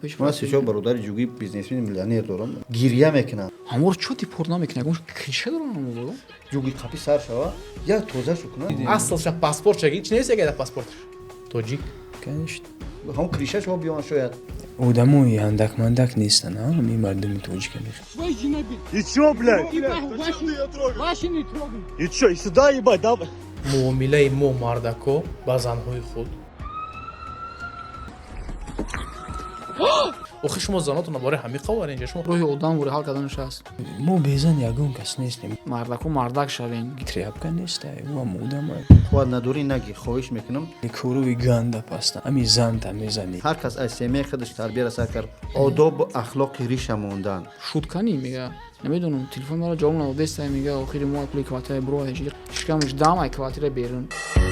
Пеш. Ман се-чор бародари ҷугӣ, бизнесмени, миллионер дорам, гирья мекунам. Ҳамвор чо депорт намекунад? Ягон клише дорам ҳамвор. Ҷугӣ қапи сар шава, як тоза шу кунам. Аслша паспорт чаги чи нест, яга паспортш тоҷик. Конечно. Ҳамон клиша шумо биён шояд. Одамои андак-мандак нестанд, а ҳамин мардуми тоҷика мехоҳ. И чё, блядь? Ваши не трогай. И чё, и сюда, ебать, да? Муомилаи мо, мардако, ба занҳои худ. Охи, шумо занотона бораи ҳамин қовар инҷа шумо. Роҳи одам вори ҳал карданаш аст. Мо безан ягон кас нестем. Мардаку мардак шавем. Тряпка неста, ӯам одама. Қувват надорӣ, наги, хоҳиш мекунам. Корови ганда паста, ҳамин занта мезанӣ. Ҳар кас аз семияи худаш тарбияра сар кард, одобу ахлоқи риша мондан. Шуткани мега, намедонам, телефон мара ҷавоб надодеста, мега, охири моҳ пули квартира бро, шикамаш дам ай квартира берун.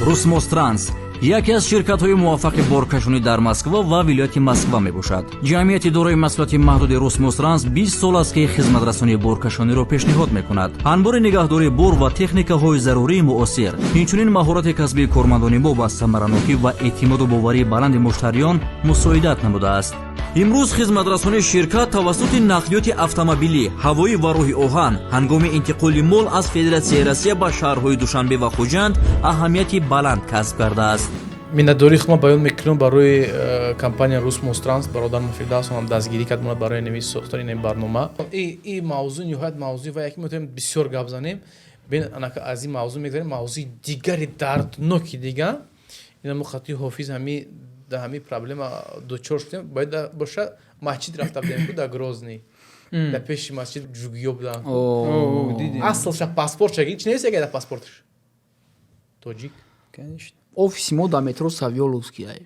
Русмостранс яке аз ширкатҳои муваффақи боркашонӣ дар Москва ва вилояти Москва мебошад. Ҷамъияти дорои масъулияти маҳдуди Русмостранс 20 сол аст, ки хизматрасонии боркашониро пешниҳод мекунад. Анбори нигаҳдории бор ва техникаҳои зарурии муосир, инчунин маҳорати касбии кормандони мо ба самаранокӣ ва эътимоду боварии баланди муштариён мусоидат намудааст. Имрӯз хизматрасонии ширкат тавассути нақлиёти автомобилӣ, ҳавоӣ ва роҳи оҳан ҳангоми интиқоли мол аз Федератсияи Россия ба шаҳрҳои Душанбе ва Хуҷанд аҳамияти баланд касб кардааст. Миннатдории худро баён мекунам барои компания Русмостранс. Бародар Фирдавсонам дастгирӣ кард мона барои нави сохтани ин барнома. И мавзӯъ ниҳоят мавзӯи ва яке метавонем бисёр гап занем. Бин, анака аз ин мавзӯъ мегзарем, мавзӯи дигари дардноки дига. Ина мо хати Ҳофиз ҳами да ҳами проблема дучор шудем. Бояд боша, масҷид рафта будем ку, да Грозный, да пеши масҷид ҷугиё буданд. Аслша паспорт чаги чи нест, яга паспортш тоҷик. Конечно. Офиси мо дар метро Савёловский ай.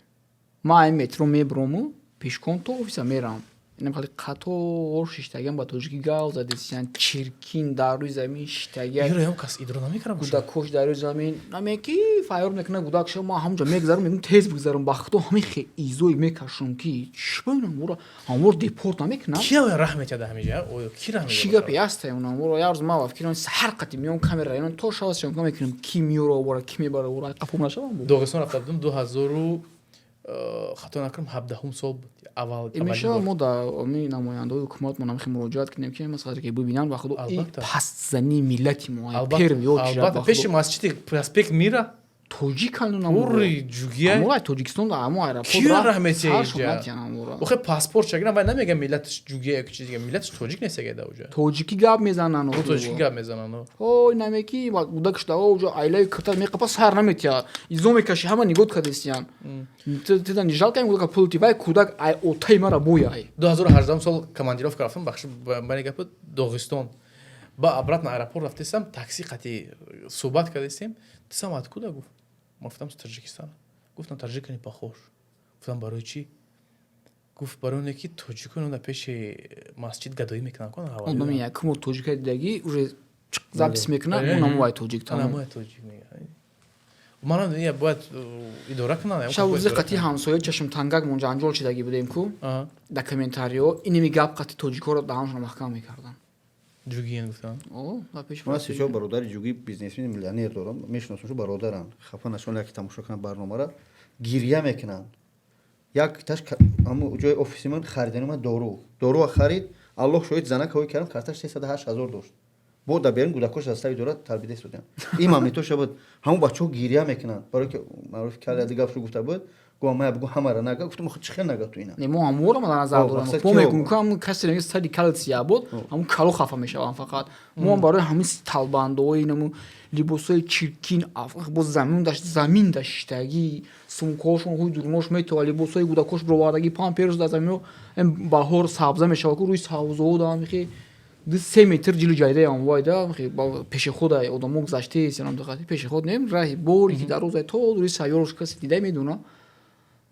Ман ай метро мебурому, пешкон то офиса мерам. Инам хеле қатор шиштагиам, ба тоҷикӣ гав задесиян, чиркин дар рӯи замин шиштагия. Иро кас идро намекарам. Гудакош дар рӯи замин наме ки файёр мекунад гудак ша. Ман ҳамонҷо мегзарам, мегӯм, тез бигзарам, ба худо, ҳамин хе изое мекашам, ки чӣ бинам, ора ҳамвор депорт намекунам. Ки раҳ метиҳад ҳамиҷа? Оё ки раҳ? Чӣ гапе ҳаста? Унаморо як рӯз ман ба фикр саҳар қати меом, камера инон то шава съёмка мекунем, ки меёра овора, ки мебара ора, қафо нашавам. Доғистон рафта будум, дуҳазору, хато накунам, 17-ум сол буд аввал. Мешава, мо дар ми намояндаҳои ҳукумат мо намхи муроҷиат кунем, ки масалан ки бибинанд, ба худо, и пастзании миллати мо. Албатта, пеши масҷиди проспект Мира. Тоҷик. Ури ҷугия. Ҳамоай Тоҷикистон, ҳамо аэропорт. Ки раҳ метиҳад? Охе, паспорт чагина, вай намега миллаташ ҷугия ё чиз дига, миллаташ тоҷик нест, яга да уҷа. Тоҷикӣ гап мезананд. Тоҷикӣ гап мезананд. Ой, намеки гудакш да уҷа айлаи кирта меқапа, сар наметиҳад, изо мекаши, ҳама нигоҳ кардесиян. Тида не жалко гудака пул ти? Вай кӯдак ай отаи мара буяй. 2018 сол командировка рафтам, бахши бани гапи, Доғистон. Ба обратно аэропорт рафтесам, такси қати суҳбат кардесем. «Ты сам откуда?» — гуфт. Ма гуфтам: «С Таджикистана». Гуфт: «На таджика не похож». Гуфтам: «Барои чӣ?» Гуфт: «Барои оне ки тоҷикон дар пеши масҷид гадоӣ мекунанд». Одами якумо тоҷика дидагӣ, уже запись мекунад, онамоай тоҷик. Тамом, тоҷик мега. Манам бояд идора кунам. Шаб рӯзи қати ҳамсоя чашмтангак мон ҷанҷол шидагӣ будем ку, дар комментариҳо инеми гап қати тоҷикҳоро даҳаншон маҳкам мекарданд. Ҷугиен гуфтам. Ман се-чор бародари ҷугӣ, бизнесмени, миллионер дорам, мешиносам, шу бародарам, хафа нашон, яке тамошо кунам барномара, гирья мекунанд. Як таш ҳамо ҷои офиси ман харидани ман дору харид. Аллоҳ шоҳид, занак ҳои кардам, карташ 308 ҳазор дошт, бо да берун гудакош аз тави дора тарбида истодиам. Ин мамлитоша буд. Ҳамон бачаҳо гирья мекунанд, барое ки маъруф калия гапшу гуфта буд. Гуфтам, мая бугу, ҳамара нага. Гуфтам, чӣ хел нага ту ина? Не, мо ҳамора ма дар назар дорам. Мо мегӯм, ку ҳамун касе мега сади калсия буд, ҳамун кало хафа мешавам фақат. Мо барои ҳамин талбандои наму либосҳои чиркин, бо замин даш, замин даштагӣ, сумкаҳошон ҳуй дурунош метова, либосҳои гудакош бировардагӣ, памперс дар замино, баҳор сабза мешава ку, рӯи сабзао да михи 2-3 метр ҷили ҷайдаи амвайда пешехода одамо гузаштест, пешеход нем, раҳи боре ки дароза то рӯи сайёрош касе дида медуна.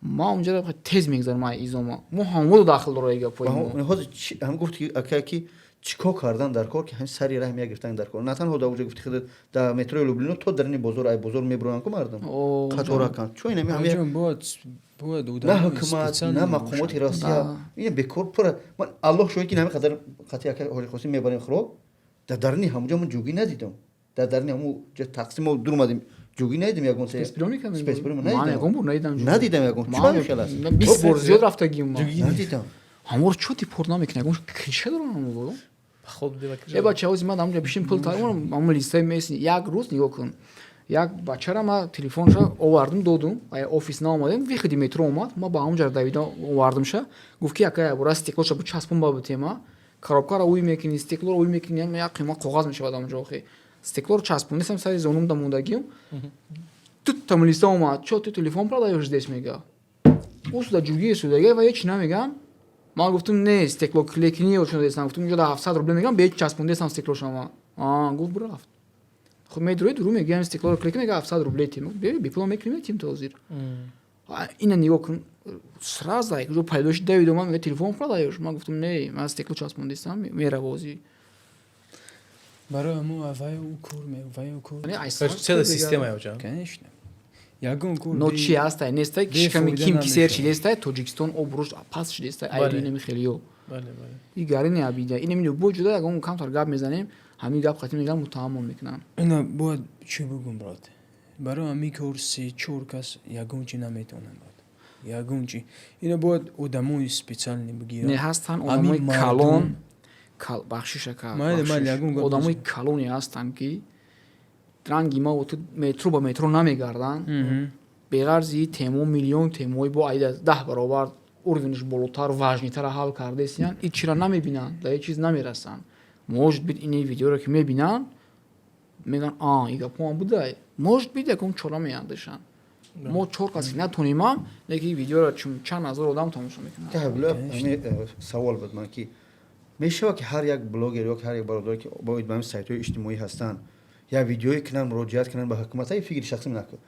Ма онҷа тез мегзарам ай изома. Мо ҳамводу дахл дора гапҳои мо. Ҳам гуфт ака, ки чӣ кор кардан дар кор, ки ҳамин сари раҳ мегирифтан дар кор. На танҳо дар уҷа, гуфти худат, дар метрои Люблино то дарини бозор, ай бозор мебуроянд ку мардум қаторакан. Чо инами ҳами на ҳукумат, на мақомоти Россия ин бекор пура. Ман, Аллоҳ шоҳид, ки ҳамин қадар қати ака Ҳоҷи Қосим мебарем хӯрок, дар дарини ҳамуҷа ман ҷугӣ надидам. Дар дарини ҳаму тақсим мо дур омадем, ҷугӣ надидам ягон. Спецприёмник надидам. Надидам ягон. Чӣ хел аст? 20 бор зиёд рафтагим. Надидам. Ҳамвор чо депорт намекунад? Ягон крыша дорам ҳамво. Хоб. Э, бача, ҳози ман ҳамҷа бишин, пул тармонам, ҳамон листаи месни. Як рӯз нигоҳ кун, як бачара ма телефонша овардум, додум, ай офис наомадем, выходи метро омад, ма ба ҳамонҷа давида овардумша. Гуфт, ки ака, бура стеклоша бичаспон ба битема, коробкаро уй мекунӣ, стеклоро уй мекунӣ, як қима коғаз мешавад ҳамонҷо. Охи, стеклоро часпондесам, сари зонумда мондагиам. Тутта милиса омад: «Чо, ту телефон продаёшь здесь?» Мега. Усуда ҷугии судага ва ҳеч намегам. Ман гуфтум: «Не, стекло клейкини дестам». Гуфтум: «Инҷо да 700 рубле мегам, беч часпондесам стеклошама». А гуфт, бурафт. Хуб, медурои дуру, мегӯям, стеклоро клейки, мега, 700 рубле тим, бепула мекунем, тим то ҳозир. Ина нигоҳ кун, сразу ҷо пайдо шуд, давид омад, мега: «Телефон продаёшь?» Ман гуфтум: «Не, ман стекло часпондестам, меравозӣ». Барои ҳамо вай ӯ кор вай ӯ кор. Целая система ёҷа. Конечно, ягон кор. Но чи ҳастай, нестай, шиками ким ки сер шидестай, Тоҷикистон обрӯш паст шидестай, айринами хелиё и гарини абида инами любой ҷуда ягон камтар гап мезанем, ҳамин гап қатӣ меган, муттаҳаммон мекунанд. Ина бояд чӣ бугум, брат, барои ҳамин кор се чор кас ягон чи наметавонанд, брат, ягон чи. Ина бояд одамои специальный бигиранд. Не, ҳастанд одамои калон, бахшиш ака, одамои калоне ҳастанд, ки ранги ма ту метро ба метро намегарданд. Беғарзи темо миллион темои бо айда 10 баробар уровенш болотар, важныйтара ҳал кардесиян, ин чира намебинанд, дар ҳеҷ чиз намерасанд. Может быть, ини видеоро ки мебинанд, мегӯянд: «А, ин гапҳоам будай». Может быть, ягон чора меандешанд. Мо чор касе натонимам, лекин видеоро чун чанд ҳазор одам тамошо мекунанд. Савол буд ман, ки мешавад, ки ҳар як блогер ё ҳар як бародаре, ки боид ба ҳамин сайтҳои иҷтимоӣ ҳастанд, як видеое кунанд, муроҷиат кунанд ба ҳукумат, ай фикри шахсӣ накун,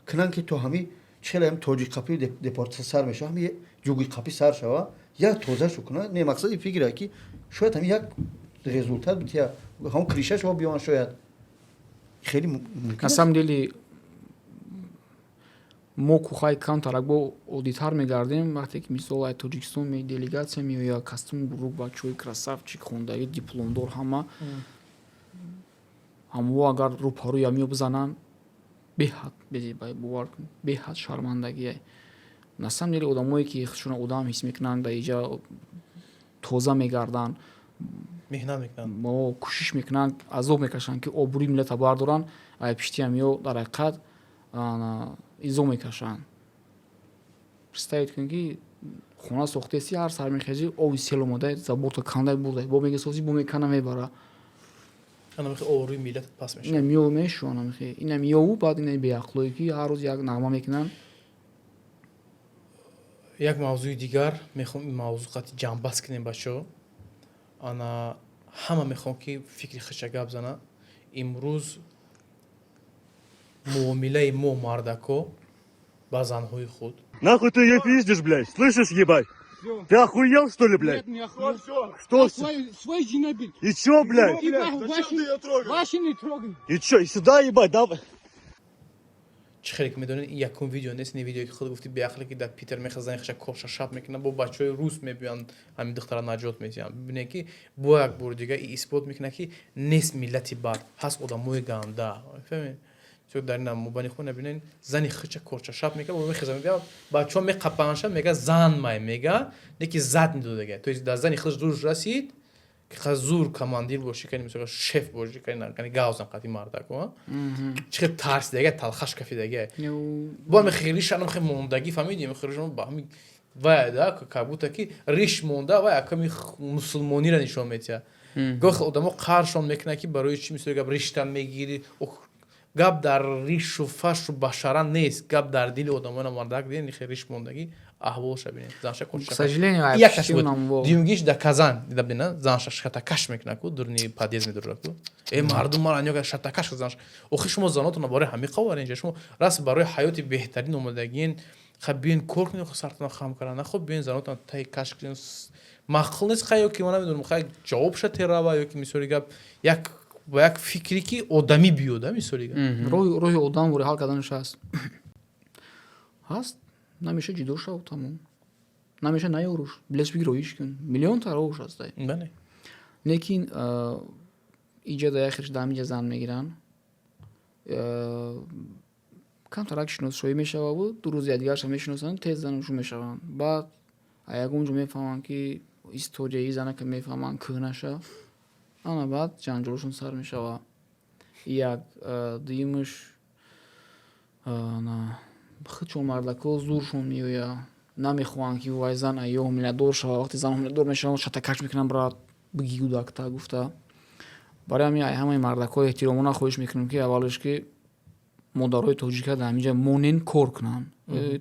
кунанд, ки то ҳами чела ҳам тоҷик қапи депорт сар мешава, ҳами ҷуги қапи сар шава, як тозашу кунанд? Не, мақсади фикре, ки шояд ҳами як результат бития, ҳамон крыша шава биён, шояд хеле. На самом деле мо кухай камтарак бо оддитар мегардем. Вақте ки, мисол, ай Тоҷикистон делегатсия меояд, костюм бурук, бачаҳои красавчик, хондагӣ, дипломдор, ҳама ҳамво агар рӯпарӯя мео бизананд, беҳад бовар кун, беҳад шармандагие. На самом деле одамое, ки худшона одам ҳис мекунанд, дар иҷа тоза мегарданд, меҳнат мекунанд, мо кӯшиш мекунанд, азоб мекашанд, ки обрӯи миллата бардоранд, ай пиштиам ё дар ҳақиқат изо мекашанд. Представить кун, ки хона сохтеси, ҳар сар мехези, оби сел омада, заборта кандай бурда, бо мегесози, бо мекана, мебара. Анамихи обрӯи миллат пас мешавад. Ина миё мешу, анамихи ина миёву, баъд ина беақлое, ки ҳар рӯз як нағма мекунанд. Як мавзӯи дигар мехоҳам, ин мавзӯъ қати ҷамъбаст кунем, бачаҳо. Ана ҳама мехоҳам, ки фикри худша гап зана. Имрӯз муомилаи мо, мардако, ба занҳои худ. Нахуй ты ее пиздишь, блядь? Слышишь, ебать? Ты охуел, что ли, блядь? Нет, не охуел. Что? Свой, свой жена бил. И чё, блядь? Ты нахуй ваши не трогай. И чё, и сюда, ебать, да? Чӣ хеле ки медонед, ин якум видео нест. Ин видеое, ки худ гуфти, беақле, ки дар Питер мехаз, зани хаша корша шаб мекунад, бо бачаҳои рус мебиёнд, ҳамин духтара наҷот медиҳанд. Бибинед, ки бо як бори дига и исбот мекунад, ки нест миллати бад, ҳаст одамои ганда. Фаҳмед, дар ина мобайни худ набинед, зани хича корча шаб мекунад, бо мехеза, мебиёд, бачаҳо меқапанша, мега, зан май, мега, неки зад медодага, то есть дар зани худаш дур расид, ки зур командир бошӣ, кани мисол шеф бошӣ, кани гавзан қати мардако чӣ хел тарсидага, талхаш кафидага, бо ами хелиш анам хел мондагӣ, фаҳмидем, хелиш ба ҳами вай да, как будто ки риш монда, вай аками мусулмониро нишон медиҳад. Гоҳ одамо қаршон мекунад, ки барои чӣ, мисол, гап риштан мегирӣ. Гап дар ришу фашу башара нест, гап дар дили одамои мардак. Дидем, хел риш мондагӣ, аҳволша бинед, занша. К сожалению. Якаш буд, дуюмгиш дар Казан дида бина, занша шатакаш мекунад ку, дурни подъезд медурад ку. Э, мардум мара нёга, шатакаш занш. Охи, шумо занотона барои ҳами қовар инҷа, шумо раст барои ҳаёти беҳтарин омадагиен. Хаб, биён кор кунед, сартона хам карда нахоб, биён занотона таи каш кунед, маъқул нест. Хай, ё ки ман намедонам, хай, ҷавобша терава, ё ки, мисоли гап, як ба як фикре, ки одамӣ биёда, мисоли гап. Роҳи одам вори ҳал карданаш ҳаст. Намеша, ҷудо шав, тамом. Намеша, наёруш, билеш бигир, оиш кун, миллион та роҳуш ҳастай. Лекин иҷа да яхеш да ҳамиҷа зан мегиранд, камтарак шиносшоӣ мешававу 2 рӯз якдигарша мешиносанд, тез занушу мешаванд, баъд А ягон ҷо мефаҳманд, ки историяи занака мефаҳманд, кӯҳнаша, ана баъд ҷанҷолшон сар мешава. Як дуюмаш, худшон мардако зуршон меояд, намехоҳанд, ки вай зан ё ҳомиладор шава. Вақте зан ҳомиладор мешава, шатакаш мекунанд, брат, биги гудакта гуфта. Барои ҳамин ай ҳамаи мардако эҳтиромона хоҳиш мекунем, ки аввалаш ки модарои тоҷика дар ҳаминҷа монен, кор кунанд.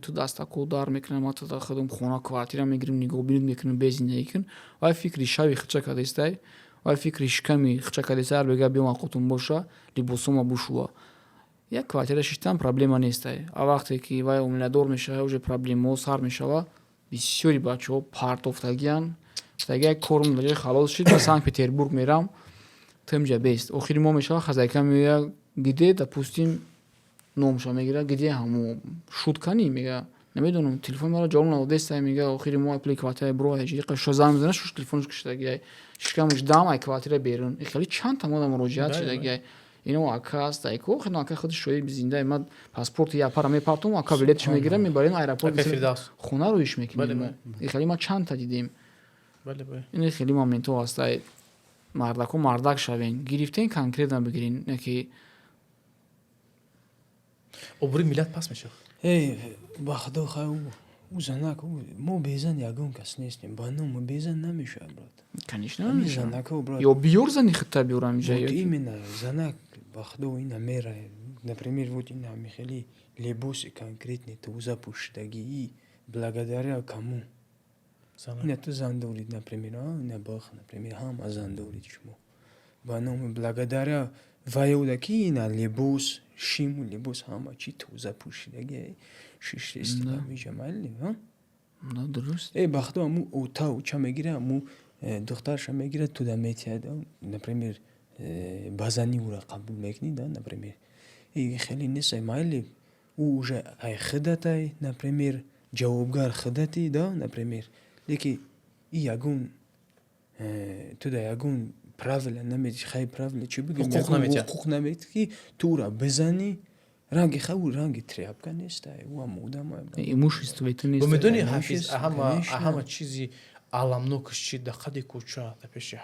Ту дастако дар мекунам, ма ту худам хона, квартира мегирим, нигоҳбинит мекунем, бе зиндагӣ кун. Вай фикри шави хича кардестай, вай фикри шиками хича кардестай. Ҳар бега биём, ақотун боша, либосома бушува, як квартира шиштан проблема нестай. А вақте ки вай ҳомиладор мешава, уже проблемаҳо сар мешава. Бисёри бачаҳо партофтагиян, гуфтаги: як корм дар ҷои халос шид, ба Санкт Петербург мерам, тмҷа бест. Охири моҳ мешава, хозяйка меояд: где, допустим, номша мегира, где ҳамо шуткани? Мега: намедонам, телефони маро ҷавоб надодестай. Мега: охири моҳ пули квартира бро. Ша занг мезана, шуш телефонш киштагиай, шикамаш дам, ай квартира берун. Хеле чанд та мода муроҷиат шудагиай. Ино ака аст, айко хело ака худи шоиб зинда. Ма паспорти япара мепартом, ака билетш мегирам, мебарем аэропорт, хона рӯиш мекунем. Хеле ма чандта дидем. Ин хеле моментҳо ҳастай. Мардако, мардак шавен, гирифтен, конкретно бигирин, не ки Обрӯи миллат паст мешавад. Эй, ба худо, хай, ӯ занак, мо безан ягон кас нестем, ба ному безан намешавад, брат. Конечно. Занако, брат. Ё биёр зани хитта, биёрам. Ҷа именно занак, ба худо, ина мера, например, вот ина михели либоси конкретный тоза пӯшидагии, благодаря кому? Ина ту зан дорид, например, ина бах, например, ҳама зан дорид шумо, ба номи благодаря ваёда ки ина либос, шиму либос, ҳама чи тоза пӯшидаги шиштести ҳамиҷа, майли? Дуруст. Э, ба худо, аму ота уча мегира, аму духтарша мегира, туда метиҳад, например, ба зани ӯра қабул мекунӣ, да, например. И хеле нест, майли, ӯ уже ай хидатай, например, ҷавобгар хидати, да, например, леки и ягон туда ягон правила намети, хай, правила чӣ бигӯем, ҳуқуқ намети, ки ту ӯра бизанӣ. Ранги хай, ӯ ранги тряпка нестай, ӯ ҳам одам. Имущество ту нест. Медони, Ҳафиз, ҳама чизи аламнокаш чи? Дар қади кӯча, дар пеши.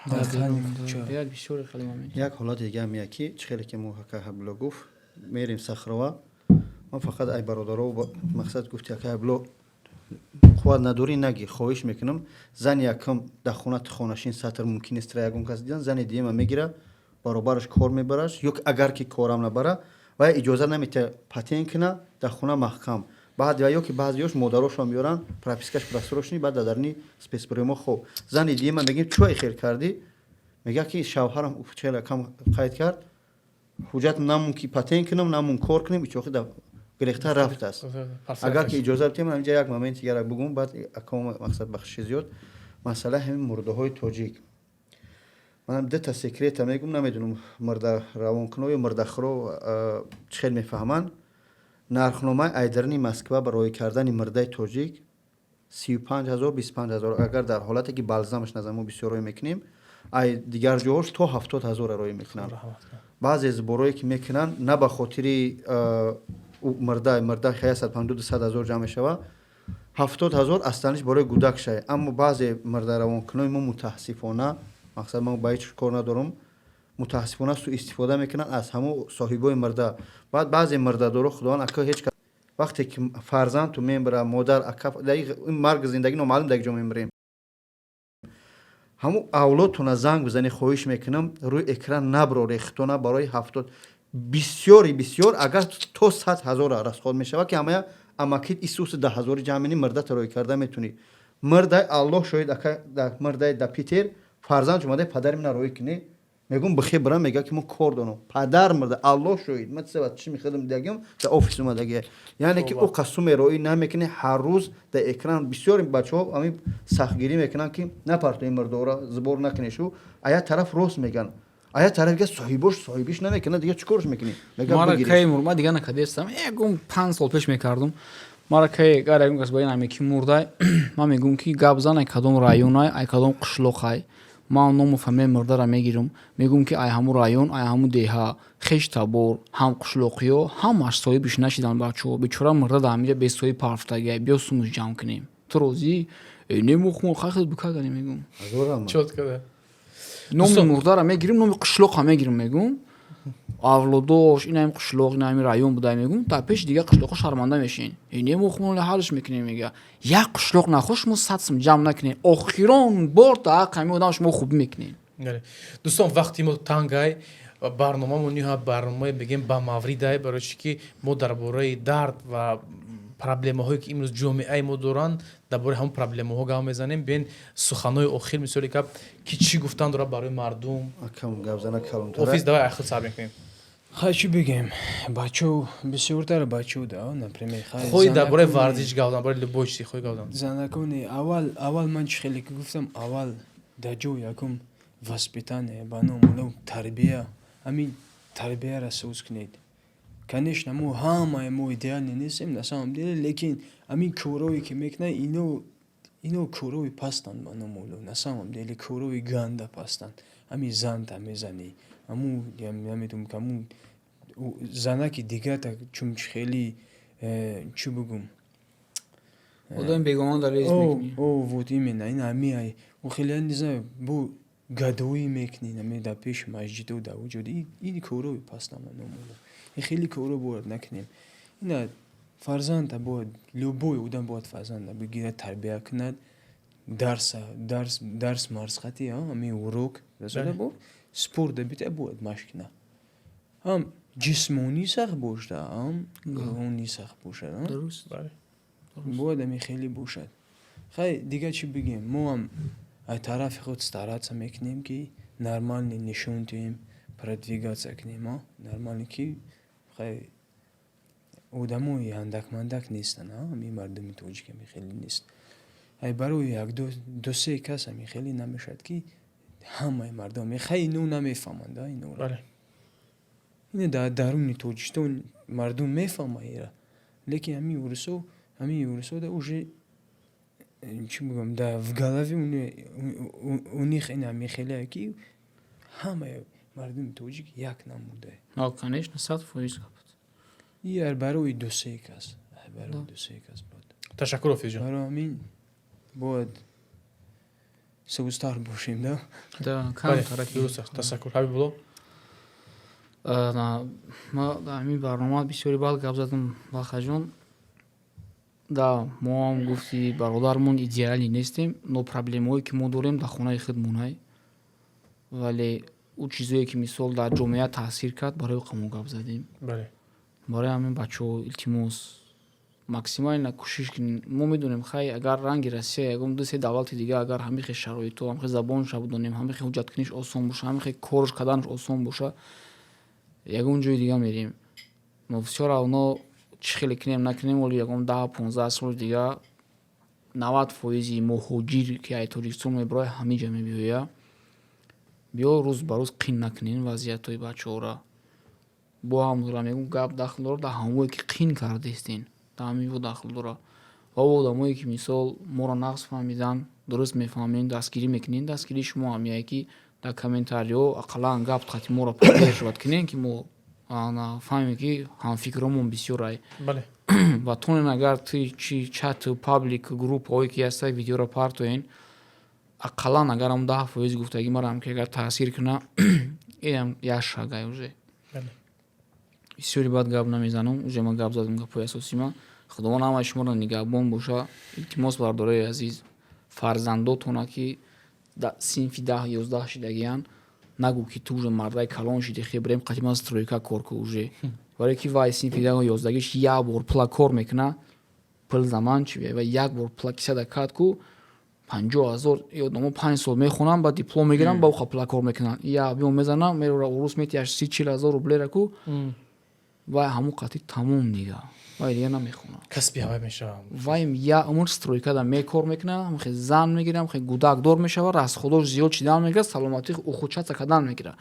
Як ҳолати дига ҳам як ки чӣ хеле ки мо ака Ҳабло гуфт, мерем Сахрова. Ман фақат ай бародаро, мақсад гуфти, ака Ҳабло, қувват надорӣ, наги, хоҳиш мекунам. Зани якум дар хона хонашин сатр мумкин нест ягон кас дидан. Зани дуюма мегира, баробараш кор мебараш, ё агар ки корам набара, вай иҷоза наметиҳа патент куна, дар хона маҳкам. Баъд ё ки баъзеёш модарошон меёранд, пропискаш просроченный, баъд дар дарни спецприёмо. Хоб, зани дуюма мегӯем: чӯ хел кардӣ? Мега ки шавҳарам чела кам қайд кард, ҳуҷҷат намун ки патент кунам, намун кор кунем, ичохи гирехта рафтааст. Агар ки иҷоза битем, инҷа як моменти дигара бугум, баъд аком, мақсад, бахшиши зиёд. Масъала ҳамин мурдаҳои тоҷик. Манам дута секрета мегум, намедонам, мурда равонкуно ё мурдахӯро чӣ хел мефаҳманд. Нархномаи айдарни Москва барои кардани мурдаи тоҷик 35 000, 25 000, агар дар ҳолате ки балзамаш назан, мо бисёр роӣ мекунем. Ай дигар ҷоҳош то 70 000 роӣ мекунанд. Баъзе сборое ки мекунанд, на ба хотири мурда, 150, 200 000 ҷамъ мешава, 70 000 астаниш барои гудак шай. Аммо баъзе мурдаравонкунои мо, мутаассифона, мақсад, ман ба ҳеҷ кор надорам, мутаассифона суистифода мекунанд аз ҳамо соҳибои мурда. Баъд баъзе мурдадоро, худованд ака, ҳеҷ вақте ки фарзандту мемира, модар, ака, марг зиндагӣ номаълум, дар як ҷо мемирем, ҳамун авлодтона занг бизанӣ, хоҳиш мекунам, рӯи экран наброр хитона. Барои ҳафтод бисёри бисёр, агар то 100 000 расход мешавад, ки ҳамая амакит исуси 10 000 ҷамъ мени, мурдата рӯй карда метунӣ. Мурдай, Аллоҳ шоҳид, ака, мурдай да Питер фарзанд омадай: падари мана рӯй кунӣ. Мегум: бихе бирам. Мега ки мо кор дорам. Падар мурда, Аллоҳ шоҳид, ман сева чӣ мехӯрдам, дагим да офис омадаги. Яъне ки ӯ қасуме роӣ намекунӣ ҳар рӯз дар экран. Бисёри бачаҳо ҳамин сахтгирӣ мекунанд, ки напартои мурдора, сбор накунешу. А як тараф рост меган, а як тараф дига соҳибош соҳибиш намекунад, дига чӣ корш мекунӣ? Мара кай мур, ма дига накадестам, ягон 5 сол пеш мекардум. Мара кай гар ягон кас ба ин аме ки мурдай, ман мегӯм ки гап зан, ай кадом районай, ай кадом қишлоқай. Ман ному фамилияи мурдара мегирам, мегӯм ки ай ҳамун район, ай ҳамун деҳа, хеш табор, ҳам қишлоқиё ҳамаш соҳибиш нашидан. Бачаҳо, бечора мурда дар ҳаминҷа бесоҳиб парфтагиай, биё сумуш ҷамъ кунем, ту розӣ? Э, не, мо хахел букагани мегум. Ҳазор. Чётко, да. Номи мурдара мегирим, номи қишлоқа мегирим, мегум, авлодош ин ҳамин қишлоқ, ин ҳамин район буда, мегум, дар пеши дигар қишлоқҳо шарманда мешин. Э, не, мо хумон ҳалш мекунем, мега, як қишлоқ нахош, мо 100 сум ҷамъ накунем, охирон бор дар ҳаққи ҳамин одам шумо хубӣ мекунем. Дӯстон, вақти мо тангай, барномамо ниҳоят барномае бигем ба мавридай, барои чӣ ки мо дар бораи дард ва проблемаҳое, ки имрӯз ҷомеаи мо доранд, дар бораи ҳамон проблемаҳо гап мезанем. Бен суханҳои охир, мисоли гап, ки чӣ гуфтан дорад барои мардум? Офис, давай ахир сар мекунем. Хай, чӣ бигем, бачо, бисёртар бачо да, например. Хоҳи дар бораи варзиш гап зан, бораи любой чизи хоҳи гап зан. Занакони, аввал, аввал ман чӣ хеле ки гуфтам, аввал дар ҷои якум воспитание, ба ном тарбия, ҳамин тарбияра соз кунед. Конечно, мо ҳамаи мо идеальный нестем на самом деле, лекин ҳамин корое ки мекунад ино, корои пастанд, ба ном оло, на самом деле корои ганда пастанд. Ҳамин занта мезанӣ, ҳамун намедонам, ҳамун занаки дигарта чунчи хели чӣ бугум. Одами бегона дар рез мекунӣ. О, вот именно, ин ҳамиай о хеле, не знаю, бо гадоӣ мекунӣ наме дар пеши масҷидо, дар вуҷуд. Ин корои пастанд, ба ном оло, ин хеле коро бояд накунем. Ина фарзанда бояд, любой одам бояд фарзанда бигирад, тарбия кунад, дарса, дарс, дарс марсхати ҳамин урок расода, бо спорта бита, бояд машқ кунад, ҳам ҷисмонӣ сахт бошад, ҳам рӯҳонӣ сахт бошад. Бояд ҳамин хеле бошад. Хай, дигар чӣ бигем? Мо ҳам аз тарафи худ стараться мекунем, ки нормальный нишон диҳем, продвигаться кунем, нормальный, ки хай, одамои андак-мандак нестанд, ҳамин мардуми тоҷик ҳамин хеле нест. Ай барои як ду се кас ҳамин хеле намешавад, ки ҳамаи мардум хай ино намефаҳманд инора. Ина дар даруни Тоҷикистон мардум мефаҳмад ира, лекин ҳамин урусо да уже, чӣ бигӯям, да в голове у них ин ҳамин хеле, ки ҳамаи мардуми тоҷик як намудае. Конечно, 100%. Ир барои ду се кас, барои ду се кас буд. Ташаккур, Офизҷон. Барои ҳамин бояд сабузтар бошем, да. Дуруст аст, ташаккур. Ҳабибулло. Ма дар ҳамин барнома бисёри баъд гап задам, Бахаҷон. Да, мо ҳам, гуфти бародармон, идеальный нестем, но проблемаҳое, ки мо дорем, дар хонаи худмонай, вале ӯ чизое, ки мисол дар ҷомеа таъсир кард, барои мо гап задем. Барои ҳамин, бачаҳо, илтимос, максимально кӯшиш кунем. Мо медонем, хай, агар ранги Россия, ягон ду се давлати дига, агар ҳамин хел шароито, ҳамин хел забонша бидонем, ҳамин хел ҳуҷҷаткуниш осон боша, ҳамин хел корш карданаш осон боша, ягон ҷои дига мерем. Но всё равно, чӣ хеле кунем, накунем, оли ягон 10-15 соли дига 90% муҳоҷир, ки ай Тоҷикистон мебарояд, ҳамин ҷа мебиёяд. Биё, рӯз ба рӯз қин накунем вазъиятҳои бачаҳоро. Бо ҳам дорам мегӯм, гап дахл дорад дар ҳамое, ки қин кардестен, дар ҳамин во дахл дорад. Ва одамое, ки мисол моро нағз фаҳмидан, дуруст мефаҳмем, дастгирӣ мекунем. Дастгирии шумо ҳамияе, ки дар комментариҳо ақаллан гап қати моро поддерживать кунем, ки мо фаҳмем, ки ҳамфикромон бисёрай. Ва тонен, агар ти чи чату, паблик, группаҳое, ки ҳастай, видеоро партоен, ақаллан агар ҳам 10% гуфтагӣ марам, ки агар таъсир куна, инам як шагай уже. Бисёри баъд гап намезанам, уже ман гап задам гапҳои асосии ман. Худованд ҳамаи шуморо нигаҳбон боша. Илтимос, бардораи азиз, фарзандотона, ки синфи 10-11 шидагиянд, нагӯ, ки ту уже мардаи калон шиди, хе, бирем қати ман стройка кор ку уже. Барое ки вай синфи 10-11гиш як бор пула кор мекуна, пул заман чи, ва як бор пула кисада кад ку, 50 000. Ёдномо, 5 сол мехонам, ба диплом мегирам, ба уха пула кор мекунам, я биё мезанам, мерора урус метиҳаш 30-40 ҳазор рублера ку, вай ҳамун қатӣ тамом, дига вай дига намехонад. Касби ҳавай мешавам. Вай я умр стройкада мекор мекунад, хе зан мегирам, хе гудакдор мешава, расходош зиёд шидан мегирад, саломатӣ ухудшаться кардан мегирад.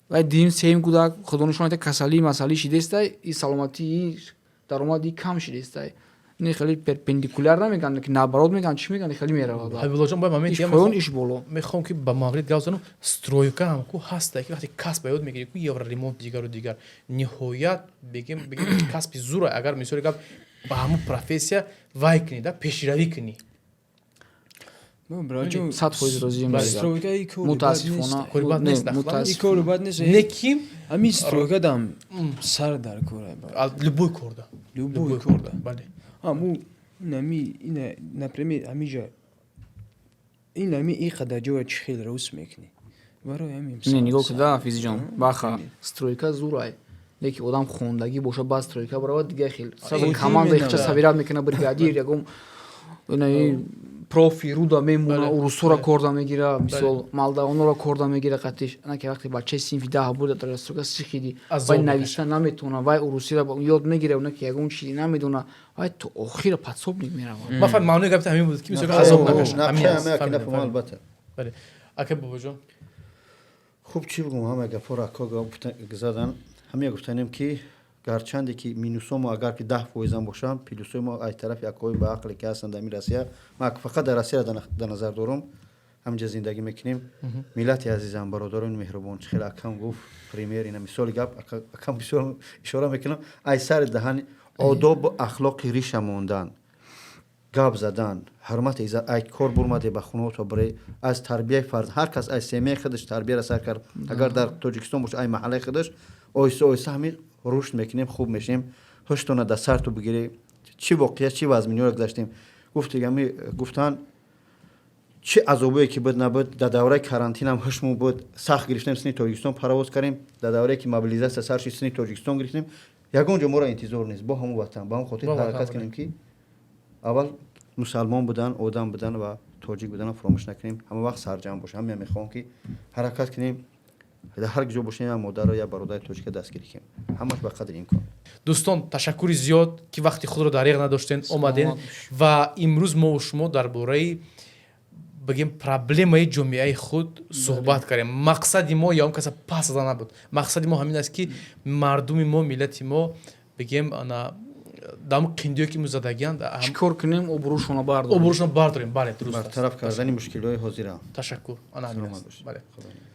Вай дуюм, сеюм гудак, худо нишон диҳад, касалӣ масалӣ шидестай, и саломатии даромади кам шидестай. Ин хеле перпендикуляр намеган, ки наоборот меган, чӣ меган, хеле меравад. Ҳабибуллоҷон, бояд момент Иш поён, иш боло. Мехоҳам, ки ба маврид гап занам. Стройка ҳам ку ҳаста, ки вақте касб ба ёд мегирӣ ку, евроремонт, дигару дигар, ниҳоят бигем, касби зура, агар мисоли гап ба ҳамун профессия вай кунӣ да, пешравӣ кунӣ. Браҷон, 100% розием. Стройка и кори бад Мутаассифона. нест. Кори бад Не, нест, нахла. И мутаассифона. кори бад нест. Не ким. Ҳамин стройка дам сар дар кора. Любой корда. Любой корда. Бале. Аму нами ина, например, ҳамиҷа ин ҳами и қадар ҷоя чӣ хел рӯз мекунӣ барои ҳамин. Не, нигоҳ куда, Физиҷон, баха, стройка зурай, лекин одам хондагӣ боша, баъд стройка баравад, дига хел сразу Вот команда именно, ихча да. собирать мекуна, бригадир, ягон инаи профи руда мемона, урусора корда мегира, мисол, молдавонора корда мегира қатиш. Ана ки вақте бачаи синфи 10 буда, дар стройка сихиди, Азоб вай мекашад. нависта наметавона, вай урусира ёд мегира, она ки ягон чизи намедона, вай то охира подсобник меравад. Ман фаҳм, маънои гапи ҳамин буд, ки мисол азоб накашад. Ҳамин Нақша аст. ҳама ки Фаҳмидам, нафаҳмам. фаҳмидам. Албатта. Бале, ака Бобоҷон. Хуб, чӣ бигӯм, ҳама гапҳоро акка задан. Ҳамия гуфтанем, ки гарчанде ки минусо мо агар ки 10 фоизам бошанд, плюсои мо аз тарафи акҳои ба ақле ки ҳастанд дар ин Россия, ман фақат дар Россияро дар назар дорам, ҳаминҷа зиндагӣ мекунем. Миллати азизам, бародарони меҳрубон, чӣ хеле акам гуфт, пример, ина мисоли гап, акам бисёр ишора мекунам, ай сари даҳани одобу ахлоқи риша мондан, гап задан, ҳурмати иззат, ай кор бурмаде, ба хонаото бире, аз тарбияи фарз, ҳар кас аз семияи худаш тарбияра сар кард, агар дар Тоҷикистон боша, ай маҳаллаи худаш, оҳиста оҳиста ҳамин рушд мекунем, хуб мешем. Ҳуштона дар сарту бигирӣ, чӣ воқеа, чӣ вазминиёро гузаштем, гуфти ами гуфтан, чӣ азобое ки буд набуд, дар давраи карантинам ҳушмон буд, сахт гирифтем, сини Тоҷикистон парвоз кардем, дар даврае ки мобилизация сар шид, сини Тоҷикистон гирифтем. Ягон ҷо моро интизор нест, бо ҳамон ватан, ба ҳамон хотир Бо ватан, ҳаракат кунем, ки аввал мусалмон будан, одам будан ва тоҷик буданро фаромӯш накунем, ҳама вақт сарҷамъ бошем. Ҳамия мехоҳам, ки ҳаракат кунем, дар ҳар ҷо бошем, як модарро, як бародари тоҷика дастгирӣ кунем, ҳамаш ба қадри имкон. Дӯстон, ташаккури зиёд, ки вақти худро дариғ надоштен, омаден ва имрӯз мо шумо дар бораи, бигем, проблемаи ҷомеаи худ суҳбат кардем. Мақсади мо ё он каса пас зада набуд. Мақсади мо ҳамин аст, ки мардуми мо, миллати мо, бигем, ана дар ҳамн қиндиё ки музадагианд, чӣ кор кунем, обрӯшона бардорем. Обрӯшона бардорем, бале, дуруст аст. Бартараф кардани мушкилиҳои ҳозира. Ташаккур, ана ҳамин Саломат аст. бошед. Бале. Худо.